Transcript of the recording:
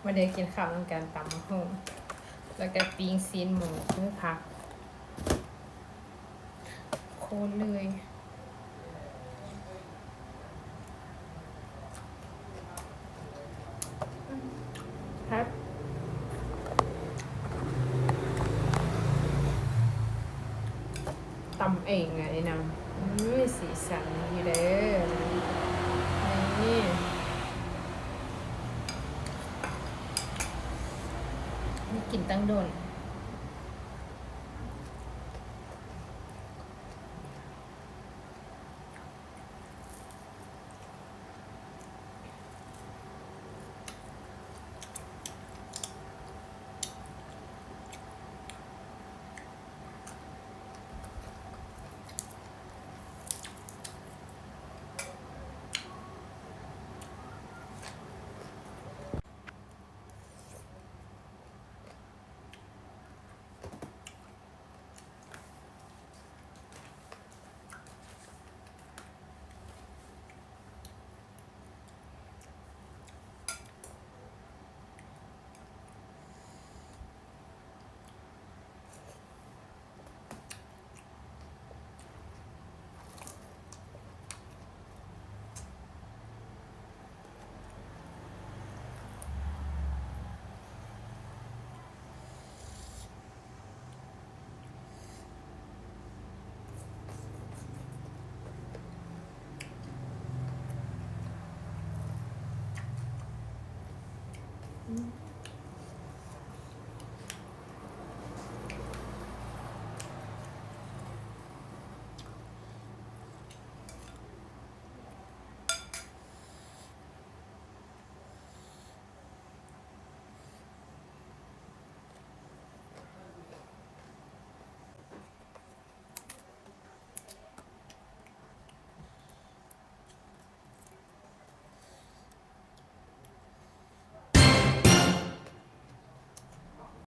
ມາເດີ ກິນເຂົ້ານຳກັນ ຕຳບັກຫຸ່ງ ແລ້ວກະປີ້ງຊີ້ນໝູ ມີຜັກ ໂຄນເລີຍ ແຊບ ຕຳເອງເລີຍນະ ອືມ ມີສີສັນຢູ່ເດີ ນີ້ ບໍ່ກິນຕັ້ງດົນ.